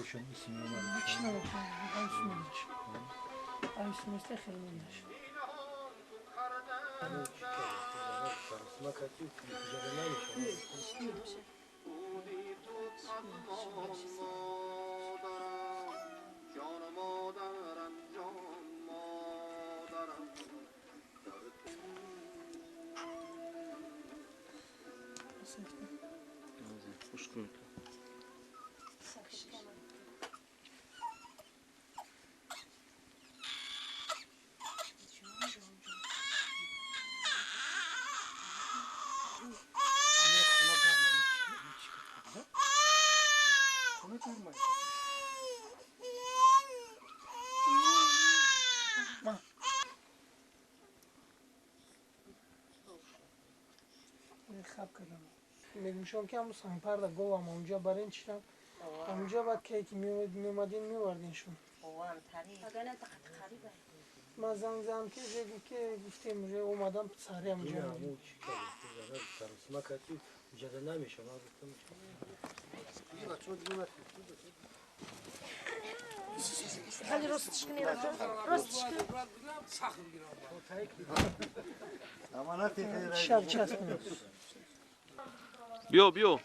Бошад, исм омад. Чӣ набошад, айс мендаш. Айс месте хел мендаш. Хаб кардам. Мегӯшам ки ҳамун сангпарда говам онҷа барин чирам. Онҷа баъд ке ки меомадин мевардиншон. Ман занг задам ки уже ки гуфтем уже омадам сари ҳамҷа. Хали ростиш кунед, ростиш кун. Шаб часпонед. Биё, биё.